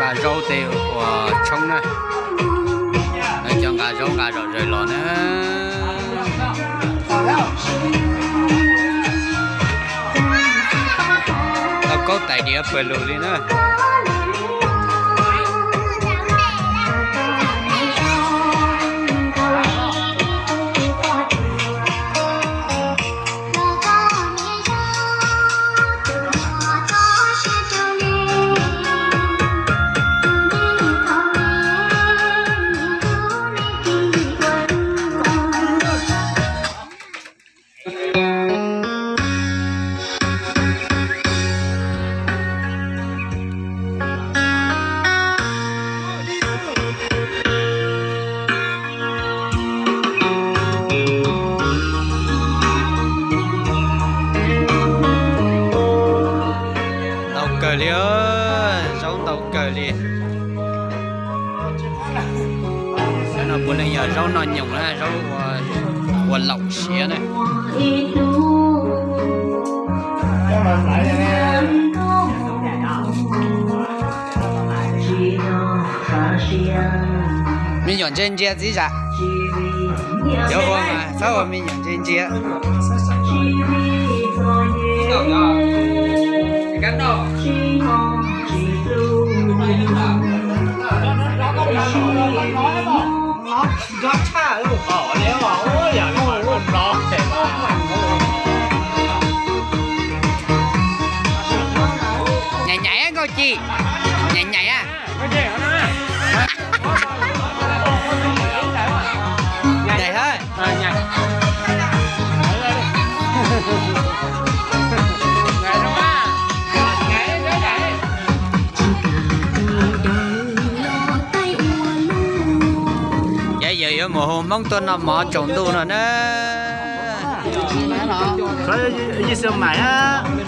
Nqa zaub tej uas tshoob na, cov nqa zaub nqa zom zaws los na. Tau kaub tais diav pawg lug li na. Ntau kawg li, zaub ntau kawg li. Zaub no puav leej yog zaub noj nyoos na, zaub ua laum siav na. Me nyuam ntse ntsia txiv zam. Cov ua mas txhob ua me nyuam ntse ntsia. Nyaim nyaim nkauj ci, nyaim nyaim a. Nyaim hab. Ces yawg yuav mus hu Hmoob tuaj noj mov tsaus ntuj no na.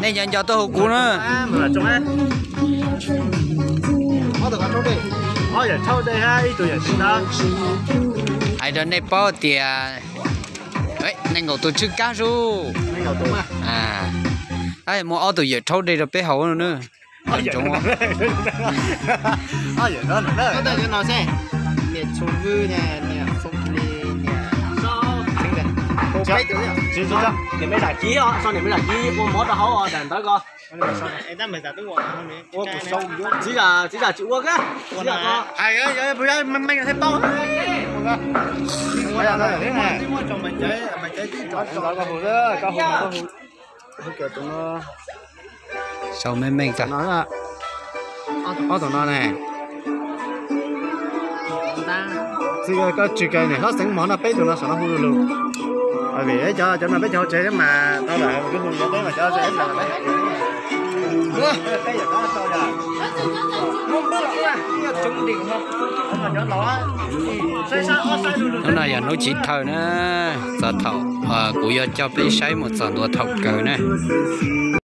Nej nco nco tuaj hu kuv na. Hais rau nej paub tias nees nkaum tus tswj kab zuj, muaj ob tug yawm rhaub dej rau peb haus no na. Txiv zam tsis ua kab. Sau meej meej tag. Ob tug no ne. Txij koj tswj kaw niam hlob xeev mov no peb tug no saum no hu lug lug. Vim cov no peb cov hauv tsev mas tau lawm, hu lug peb mas cov Hnub no yog hnub chiv thawj na, txog thaum kuv yuav coj peb saib mus txog ntua thaum kawg na.